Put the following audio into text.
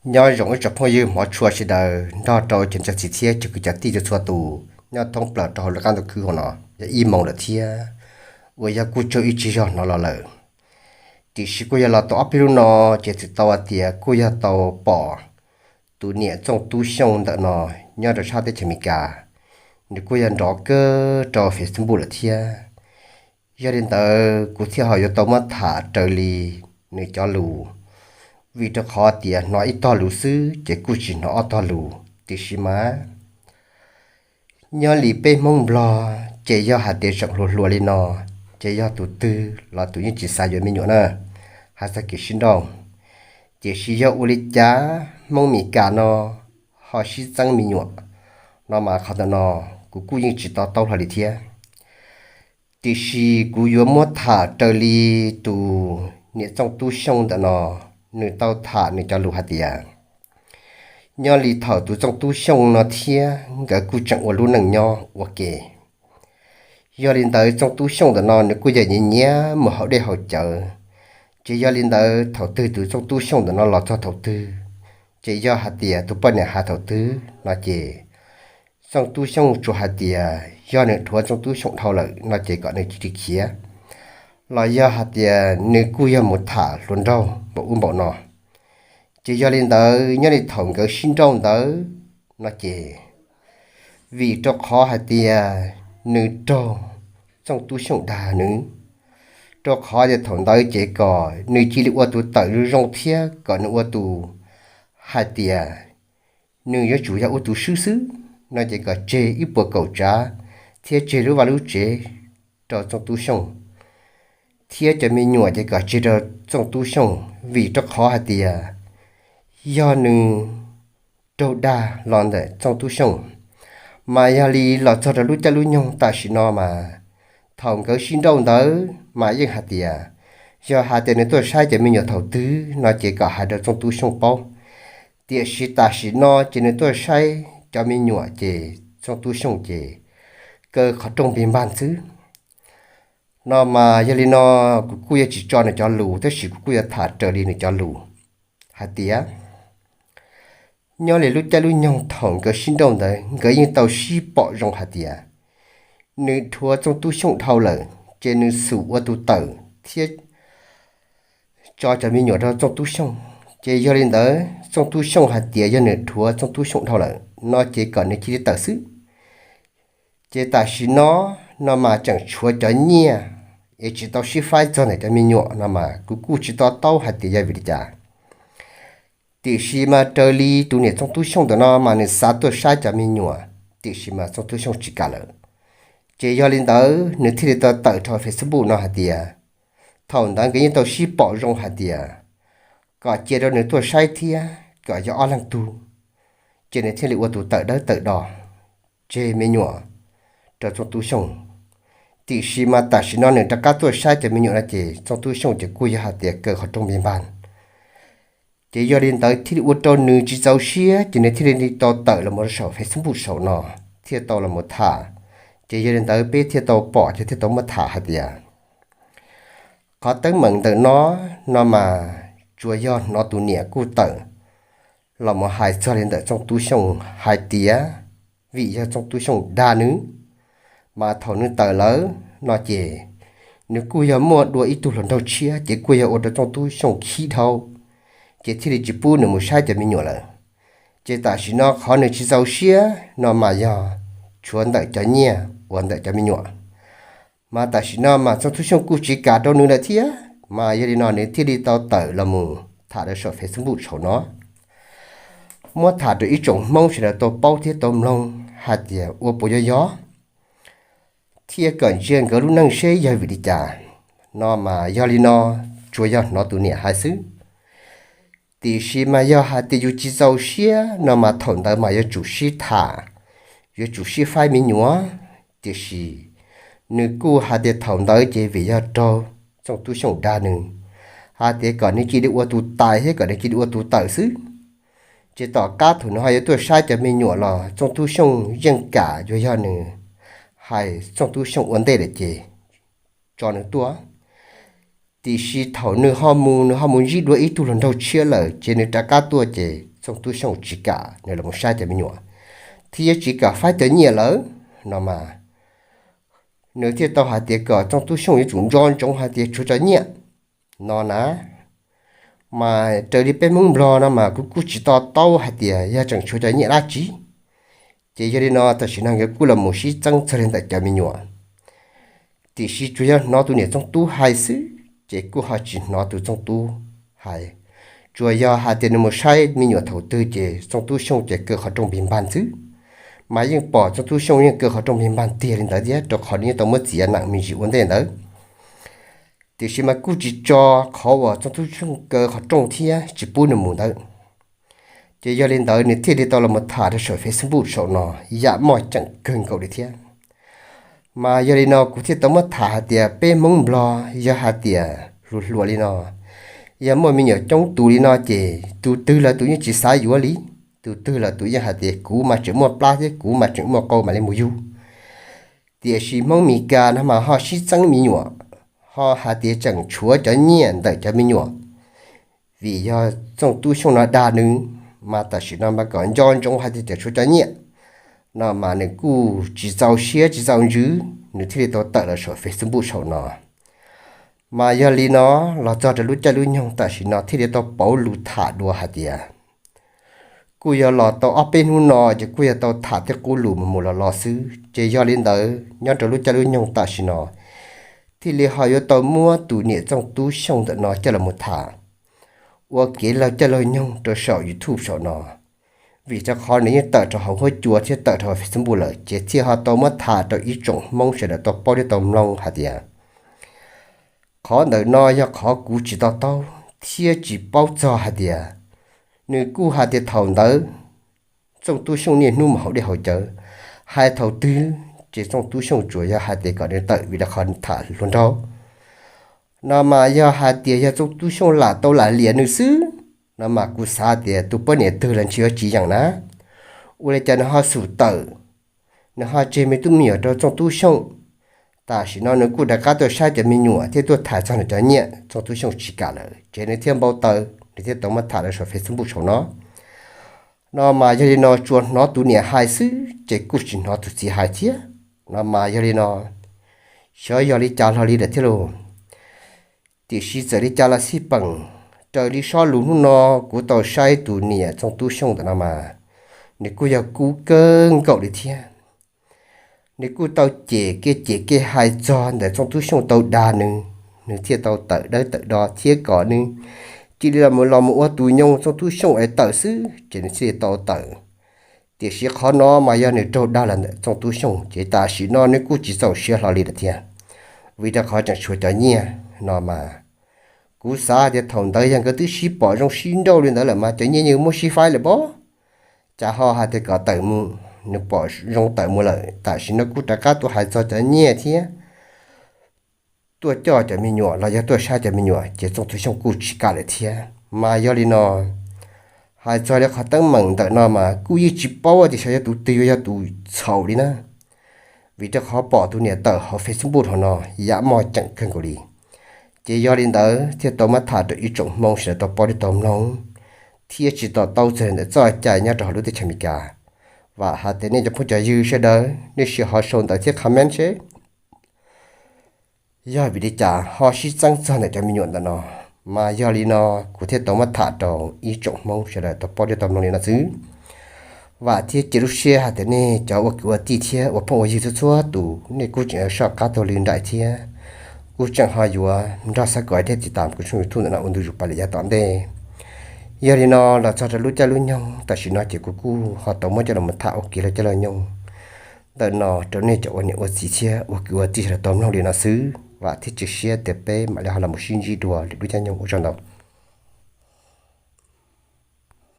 Nyob zoo ib tsoom phooj ywg hmov tshua sawv daws nrog rau cov niam cov txiv thiab cov kwv cov tij txhua txhua tus nyob thoob plaws rau hauv lub qab ntuj khwb hauv no. Yog ib moos lawm thiab uas yog kuj tsaug ib tsig zog hnov los lawm, tiam sis kuj yog los tau ob peb lub no ces txawm tau hais tias kuj yog tau pom tus niam Txooj Tub Xyooj ntawm no nyob rau sab teb chaws Amelikas, nws kuj yog nrov kawg rau Facebook lawm thiab. Yog li ntawd kuv thiaj ho yuav tau muab tham raws li nws cov lus, vim rau qhov tias hnov ib tog lus xwb ces kuj tsis hnov ob tog lus. Tiam sis mas nyob li peb Hmoob Nplog ces yog hais tias tseem hluas hluas li no, ces yog tus twg los tus yeej tsis xav yuav me nyuam na, hais txog kev sib nrauj. Tiam sis yog ua li cas Hmoob Amelikas no ho sib txeeb me nyuam no mas qhov ntawm no kuv kuj yeej tsis to taub hlo li thiab. Tiam sis kuv yuav muab tham raws li tus niam Txooj Tub Xyooj ntawm no, nws tau tham nws cov lus hais tias, nyob li thaum tus Txooj Tub Xyooj no thiab nkawd kuj tseem ua lub neej nyob ua ke. Yog li ntawd Txooj Tub Xyooj ntawm no nws kuj yog nyiam nyiam mus haus dej haus cawv. Ces yog li ntawd thaum twg tus Txooj Tub Xyooj ntawm no los txog thaum twg, ces yog hais tias tus poj niam hais thaum twg no ces Txooj Tub Xyooj tsuas hais tias yog nws dhuav Txooj Tub Xyooj dhau lawm no ces kom nws cia li khiav, los yog hais tias nws kuj yog mus tham hluas nraug npaum ub npaum no. Ces yog li ntawd nyob li thaum nkawd sib nrauj ntawd no ces vim rau qhov hais tias nws raug Txooj Tub Xyooj dag nws, rau qhov tias thaum ntawd ces kom nws cia li ua tus tawm zoo zoo thiab kom nws ua tus hais tias nws yuav tsum yog ua tus swb xwb no ces kom tseg ib puas kaum tsav thiab tseg lub vaj lub tsev rau Txooj Tub Xyooj, thiab cov me nyuam ces kom tseg rau Txooj Tub Xyooj, vim rau qhov hais tias yog nws raug dag los ntawm Txooj Tub Xyooj. Mas yog li los txog rau lub caij lub nyoog tam sim no mas thaum nkawd sib nrauj ntawd mas yeej hais tias yog hais tias nws tuaj saib cov me nyuam thaum twg no ces kom hais rau Txooj Tub Xyooj paub. Tiam sis tam sim no ces nws tuaj saib cov me nyuam ces Txooj Tub Xyooj ces kaw qhov rooj npig npag xwb. No mas yog li no kuv kuj yuav tsis tso nws cov lus tab sis kuv kuj yuav tham raws li nws cov lus hais tias nyob li lub caij lub nyoog thaum nkawd sib nrauj ntawd nkawd yeej tau sib pom zoo hais tias nws dhuav Txooj Tub Xyooj dhau lawm ces nws xum ua tus tawm thiab tso cov me nyuam rau Txooj Tub Xyooj. Ces yog li ntawd Txooj Tub Xyooj hais tias yog nws dhuav Txooj Tub Xyooj dhau lawm no ces kom nws cia li tawm xwb. Ces tam sim no no mas tseem tshuav cov nyiaj es tsis tau sib faib txog ntawm cov me nyuam no mas kuv kuj tsis to taub hais tias yog vim li cas. Tiam sis mas raws li tus niam Txooj Tub Xyooj ntawm no mas nws xav tuaj saib cov me nyuam, tiam sis mas Txooj Tub Xyooj tsis kam lawm. Ces yog li ntawd nws thiaj li tau tawm rau Facebook no hais tias thaum ntawd nkawd yeej tau sib pom zoo hais tias kom cia rau nws tuaj saib thiab kom yog ob leeg tug, ces nws thiaj li ua tus tawm dawb tawm do tseg me nyuam rau Txooj Tub Xyooj. Tiam sis mas tam sim no nws rov qab tuaj saib cov me nyuam no ces Txooj Tub Xyooj ces kuj yog hais tias kaw qhov rooj npig npag. Ces yog li ntawd thiaj li ua rau nws tsis txaus siab ces nws thiaj li tau tawm los mus rau saum Facebook saum no thiaj tau los mus tham. Ces yog li ntawd peb thiaj tau pom ces thiaj tau muab tham hais tias qhov teeb meem ntawm no no mas tsuas yog hnov tus niam kuj tawm los mus hais txog li ntawm Txooj Tub Xyooj hais tias vim yog Txooj Tub Xyooj dag nws, mas thaum nws tawm lawm no ces nws kuj yog muaj dua ib tug hluas nraug tshiab ces kuj yog ua rau Txooj Tub Xyooj khib dhau, ces thiaj li tsis pub nws mus saib cov me nyuam lawm. Ces tam sim no qhov nws tsis txaus siab no mas yog tshuav ntawm cov nyiaj uas ntawm cov me nyuam. Mas tam sim no mas Txooj Tub Xyooj kuj tsis kam rau nws lawm thiab, mas yog li no nws thiaj li tau tawm los mus tham rau saum Facebook saum no, muab tham rau ib tsoom Hmoob sawv daws tau paub thiab tau mloog hais tias ua puas yog yog thiab kom ntsia nkawd lub neej seb yog vim li cas. No mas yog li no tsuas yog hnov tus niam hais xwb. Tiam sis mas yog hais tias yus tsis txaus siab no mas thaum ntawd mas yuav tsum sib tham, yuav tsum sib faib me nyuam. Tiam sis nws kuj hais tias thaum ntawd ces vim yog raug Txooj Tub Xyooj dag nws, hais tias kom nws cia li ua tus tais thiab kom nws cia li ua tus tawm xwb. Ces tom qab thaum nws ho yuav tuaj saib cov me nyuam los Txooj Tub Xyooj yeej kam yuav yog nws hais Txooj Tub Xyooj ua ntej lawm ces tso nws tuaj. Tiam sis thaum nws ho mus nws ho mus ntsib dua ib tug hluas nraug tshiab lawm ces nws rov qab tuaj ces Txooj Tub Xyooj tsis kam nws los saib cov me nyuam, thiab tsis kam faib cov nyiaj lawm no mas, nws thiaj tau hais tias kom Txooj Tub Xyooj yuav tsum nco ntsoov hais tias tshuav cov nyiaj no na. Mas raws li peb Hmoob Nplog no mas kuv kuj tsis to taub hais tias yog tseem tshuav cov nyiaj dab tsi. Ces yog li no tam sim no nkawd kuj los mus sib txeeb txog li ntawm cov me nyuam, tiam sis tsuas yog hnov tus niam Txooj Tub hais xwb, ces kuj ho tsis hnov tus Txooj Tub hais. Tsuas yog hais tias nws mus saib me nyuam thaum twg ces Txooj Tub Xyooj ces kaw qhov rooj npig npag xwb. Mas yeej pom Txooj Tub Xyooj yeej kaw qhov rooj npig npag tiag li ntawd thiab, rau qhov nws yeej tau muab txiav nam me ntsis ua ntej ntawd. Tiam sis mas kuj tsis tso qhov uas Txooj Tub Xyooj kaw qhov rooj thiab tsis pub nws mus ntawd. Ces yog li ntawd nws thiaj li tau los mus tham rau saum Facebook saum no, yam moj ceem kawg nkaus li thiab. Mas yog li no kuv thiaj tau muab tham hais tias peb Hmoob Nplog yog hais tias hluas hluas li no, yog muaj me nyuam coob tus li no ces tus twg los tus yeej tsis xav yuav li. Tus twg los tus yeej hais tias kuv mas tseem muaj plab thiab kuv mas tseem muaj qau mam li mus yug. Tiam sis Hmoob Mes Kas no mas ho sib txeeb me nyuam, ho hais tias tseem tshuav cov nyiaj ntawm cov me nyuam. Vim yog Txooj Tub Xyooj no dag nws, mas tam sim no mas kom nco ntsoov hais tias tseem tshuav cov nyiaj no mas nws kuj tsis txaus siab tsis txaus ntsws, nws thiaj li tau tawm los saum Facebook saum no. Mas yog li no, los txog rau lub caij lub nyoog tam sim no thiaj li tau pauv lus tham dua hais tias kuj yog los tau ob peb hnub no ces kuj yog tau tham tej qub lus mus mus los los xwb. Ces yog li ntawd nyob rau lub caij lub nyoog tam sim no thiaj li ho yuav tau muab tus niam Txooj Tub Xyooj ntawm no coj los mus tham ua kev laug caij laug nyoog rau saum YouTube saum no. Vim rau qhov nws yeej tawm rau hauv huab cua thiab tawm rau hauv Facebook lawm ces thiaj ho tau muab tham rau ib tsoom Hmoob sawv daws tau paub thiab tau mloog hais tias qhov ntawm no yog qhov kuv tsis to taub thiab tsis paub txog hais tias nws kuj hais tias thaum ntawd Txooj Tub Xyooj niaj hnub mus haus dej haus cawv, hais thaum twg ces Txooj Tub Xyooj tsuas yog hais tias kom nws tawm vim rau qhov tham hluas nraug no mas yog hais tias yog Txooj Tub Xyooj lam tau lam liam nws xwb no mas kuv xav tias tus poj niam twg los ntshe yuav tsis yeem na. Ua li cas nws ho xum tawm, nws ho tseg me tub me nyuam rau Txooj Tub Xyooj. Tam sim no nws kuj rov qab tuaj saib cov me nyuam thiab tuaj tham txog nws cov nyiaj, Txooj Tub Xyooj tsis kam lawm ces nws thiaj npau taws, nws thiaj tau muab tham rau saum Facebook saum no. No mas yog li no tsuas hnov tus niam hais xwb ces kuj tsis hnov tus txiv hais thiab. No mas yog li no, xyov yog li cas hlo li lawm thiab lauj. Tiam sis txawm li cas los xij peem, raws li sob lus hnub no kuv tau saib tus niam Txooj Tub Xyooj ntawm no mas nws kuj yog kub kawg nkaus li thiab. Nws kuj tau cem kev cem kev hais txog ntawm Txooj Tub Xyooj tau dag nws, nws thiaj tau tawm dawb tawm do thiab kom nws cia li los mus los mus ua tus nyoo Txooj Tub Xyooj es tawm xwb ces nws thiaj li tau tawm. Tiam sis qhov no mas yog nws raug dag los ntawm Txooj Tub Xyooj ces tam sim no nws kuj tsis txaus siab hlo li lawm thiab, vim rau qhov tseem tshuav cov nyiaj no mas. Kuv xav tias thaum ntawd yog nkawd twb sib pom zoo sib nrauj li ntawd lawm mas cov nyiaj yeej muab sib faib lawm pob. Cas ho hais tias kom tawm mus, nws pom zoo tawm mus lawm, tam sim no kuj rov qab tuaj hais txog cov nyiaj thiab tuaj coj cov me nyuam los yog tuaj saib cov me nyuam ces Txooj Tub Xyooj kuj tsis kam lawm thiab. Mas yog li no, hais txog li qhov teeb meem ntawm no mas kuj yeej tsis paub tias xyov yog tus twg yuav yog tus txhaum li na, vim rau qhov pom tus niam tawm hauv Facebook hauv no yam moj ceem kawg nkaus li. Ces yog li ntawd thiaj tau muab tham rau ib tsoom Hmoob sawv daws tau paub thiab tau mloog thiab tsis to taub txog ntawm txoj cai nyob rau hauv lub teb chaws Amelikas. Vam hais tias nej cov phooj cov ywg sawv daws nej sim ho sau ntawv thiab comment seb yog vim li cas ho sib txeeb txog ntawm cov me nyuam ntawm no. Mas yog li no, kuv thiaj tau muab tham rau ib tsoom Hmoob sawv daws tau paub thiab tau mloog li no xwb. Vam thiab cia lub siab hais tias nej cov ua kwv ua tij thiab ua phooj ua ywg txhua txhua tus nej kuj tseem yuav soj qab taug lw nraim thiab kuj tseem ho yuav nrog xav kom thiab tiv tam kuv tshooj YouTube ntawm no ua ntu zus pab lwm yav tom ntej. Yog li no los txog rau lub caij lub nyoog tam sim no ces kuv kuj ho tau muab coj los tham ua kev laug caij laug nyoog ntawm no rau nej cov ua niam ua txiv thiab ua kwv ua tij sawv daws tau mloog li no xwb. Vam thiab cia siab tias peb mam li ho los mus sib ntsib dua lwm lub caij nyoog, ua tsaug ntau.